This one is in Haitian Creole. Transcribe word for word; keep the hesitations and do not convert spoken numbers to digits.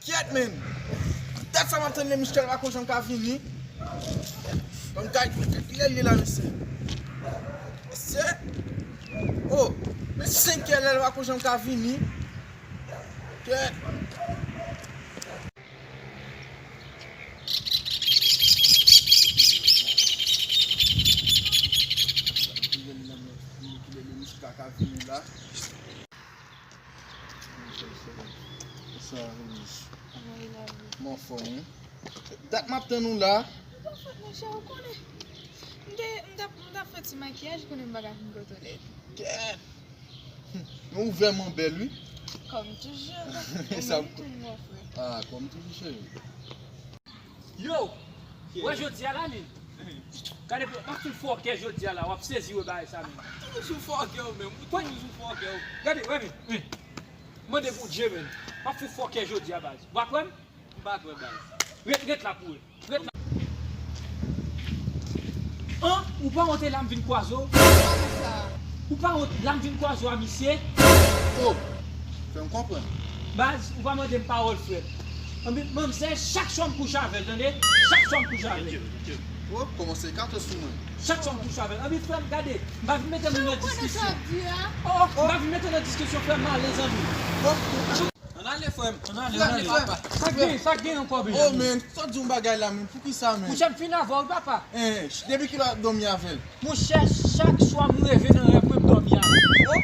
Kyèt, men. Dat sa m ap tann Lemich, kè l pa ko janm ka vini. Ban m gade kilè l ye la, mesye. Mesye. Oh, men senk è lè l pa ko janm ka vini. Kyèt. Kilè Lemich ka, ka vini la. Sa, Lemich. Kòman w ye la, wi? M anfòm, wi. Dat m ap tann ou la. M pa fèt, monchè, ou konnen. M te, m t ap, m t ap fè ti makiyaj, ou konnen m pa ka vin kote w nèt. Kèt. Men ou vrèman bèl, wi. Kòm toujou. Ou menm tou, mon frè. Ah, kòm toujou, cheri. Yo! Wè jodi a la, men. Gade, m ap fin fòkè jodi a la, w ap sezi wè bagay sa, men. Toujou fòkè ou menm, ou toujou fòkè ou. Gade, wè, men, men. Mande Bondye, men. M ap fin fòkè jodi a, baz. W ap wè m? M pa t wè, baz. Ret, ret la pou wè. Ret la. An, ou pa wonte la m vin kwaze w? Ou pa wont la m vin kwaze w a misye? Oh, fè m konprann. Baz, ou pa mande m pawòl, frè m. Anben, manmzèl, chak swa m kouche avè l, tande? Chak swa m kouche avè l. Oh, kòmanse kato sou mwen. Chak swa m kouche avè l. Anben, frè m, gade, m pa vin mete nou nan diskisyon. Oh, m pa vin mete nou nan diskisyon, frè m, m ale, zanmi. Ann ale, frè m. Ann ale, ann ale. Sa k gen, sa k gen ankò, Benjamin? Oh, men, sot di yon bagay la, men. Poukisa, men? Monchè, m fin avè w, papa. Eh, depi kilè w ap dòmi avè l? Monchè, chak swa m reve nan rèv mwen, m dòmi avè l. Oh,